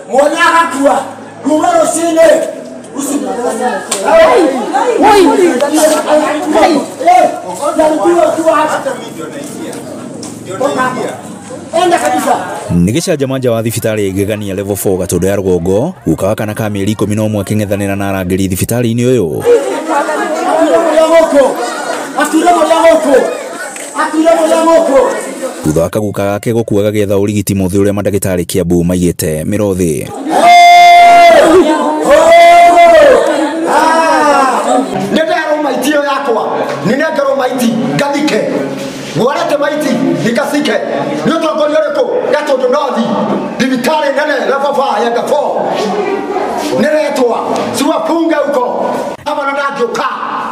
Mwana agakua kuma rũcinĩ. Nĩ gĩcanjama nja wa thibitarĩ Igegania level 4 Gatũndũ ya rũgongo guka wa kana ka mĩeri 11 akĩng'ethanĩra na arangĩri thibitarĩ-inĩ ũyũ. Thutha wa kaguka gake gũkua gagĩetha ũrigiti mũthĩ ũrĩa mandagĩtarĩ Kiambu maigĩte mĩrothi. Nĩ maiti ĩyo yakwa nĩnengerwo maiti ngathike ngwarete maiti nikacike nĩ ũtongoria ũrĩkũ Gatũndũ North thibitarĩ nene level 4 ya 4 nĩretwa siwapunge huko ama na ndangĩũka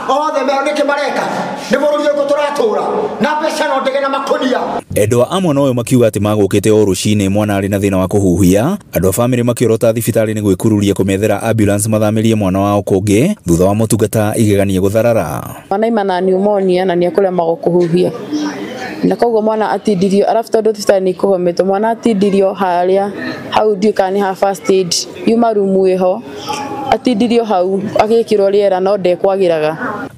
othe meo nĩkĩ mareka nĩ bũrũri ũrĩkũ tũratũra na mbeca no ndege na makonia. Endwa a mwana ũyũ makiuga atĩ magũkĩte o rũcinĩ mwana arĩ na thĩna wa kũhuhia. Andũ a bamĩrĩ makĩorota thibitarĩ nĩ gwĩkururia kũmethera ambulance mathamĩrie mwana wao kũngĩ thutha wa motungata Igegania gũtharara. Mwana aima na pneumonia na nĩekũremagwo kũhuhia na koguo mwana atindirio arafu tondũ thibitarĩ nĩ ikũgometwo mwana atindirio harĩa hau ndiũĩ kana nĩ ha first aid yuma rumu ĩho atindirio hau agĩkĩrwo rĩera no ndekwagĩraga.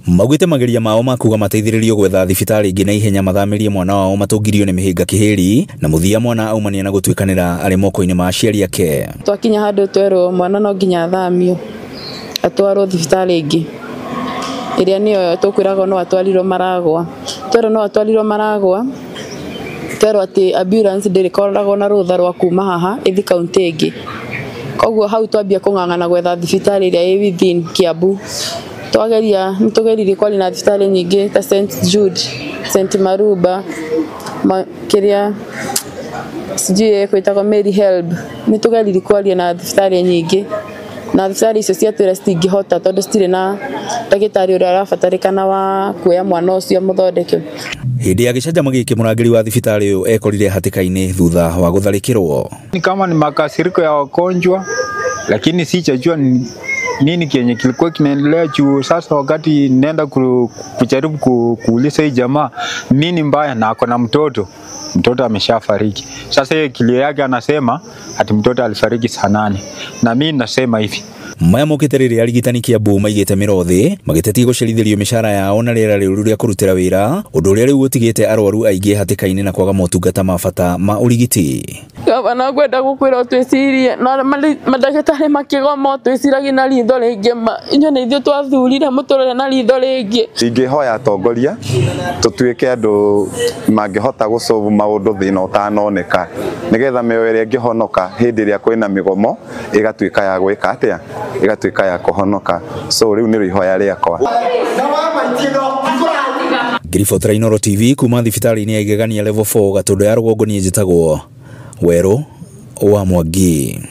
Maugĩte mageria mao ma kuga mateithĩrĩrio gwetha thibitarĩ ĩngĩ na ihenya mathamĩrie mwana wao matũngirio nĩ mĩhĩnga kĩhĩri na mũthia mwana aumania na gũtuĩkanĩra arĩ moko-inĩ ma aciari ake. Twakinya handũ twerwo mwana no nginya athamio atwarwo thibitarĩ ĩngĩ ĩrĩa nĩyo tũkwĩragwo no atwarirwo Maragwa. Twerwo no atwarirwo Maragwa, twerwo atĩ ambulance ndĩrĩkoragwo na rũtha rwa kuma haha ĩthi kaunti ĩngĩ. Koguo hau twambia kũng'ang'ana gwetha thibitarĩ ĩrĩa ĩ within Kiambu. Twageria nĩtũgeririe kwaria na thibitarĩ nyingĩ ta St Jude, St Maruba, kĩrĩa sijui ĩkwĩtagwo Mary Help. Nĩtũgeririe kwaria na thibitarĩ nyingĩ na thibitarĩ icio ciatwĩra citingĩhota tondũ citirĩ na ndagĩtarĩ ũrĩa ũrabatarĩkana wa kuoya mwana ũcio amũthondeke. Hĩndĩ ya gĩcanjama gĩkĩ mũrangĩri wa thibitarĩ ũyũ ekorire hatĩka-inĩ thutha wa gũtharĩkĩrwo. Ni kama ni makasiriko ya wagonjwa, lakini sijajua ni nini kenye kilikuwa kinaendelea juu sasa wakati nenda kujaribu kuuliza hii jamaa nini mbaya na ako na mtoto, mtoto ameshafariki. Sasa yeye kilio yake anasema ati mtoto alifariki saa 8 na mimi nasema hivi. Maya mokĩte rĩrĩa arigitani Kiambu maigĩte mĩrothi magĩtetia gũcerithĩrio mĩcara yao na rĩera rĩũru rĩa kũrutĩra wĩra ũndũ ũrĩa rĩu ũtigĩte arwaru aingĩ hatĩka-inĩ na kwaga motungata ma bata ma ũrigiti. Gavana ngwenda gũkwĩra ũtwĩcirie na mandagĩtarĩ makĩgoma ũtwĩciragie na ritho rĩngĩ inyuĩ nĩ ithuĩ twathurire mũtũrore na ritho rĩngĩ. Ingĩhoya atongoria tũtuĩke andũ mangĩhota gũsolve maũndũ thĩna ũtanoneka nĩgetha mĩoyo ĩrĩa ĩngĩhonoka hĩndĩ ĩrĩa kwĩna mĩgomo ĩgatuĩka ya gwĩka atĩa ĩgatuĩka ya kũhonoka. So rĩu nĩrĩo ihoya rĩakwa. Ngĩribotera Inooro TV kuma thibitarĩ-inĩ ya Igegania level 4 Gatũndũ ya rũgongo niĩ njĩtagwo Werũ wa Mwangi.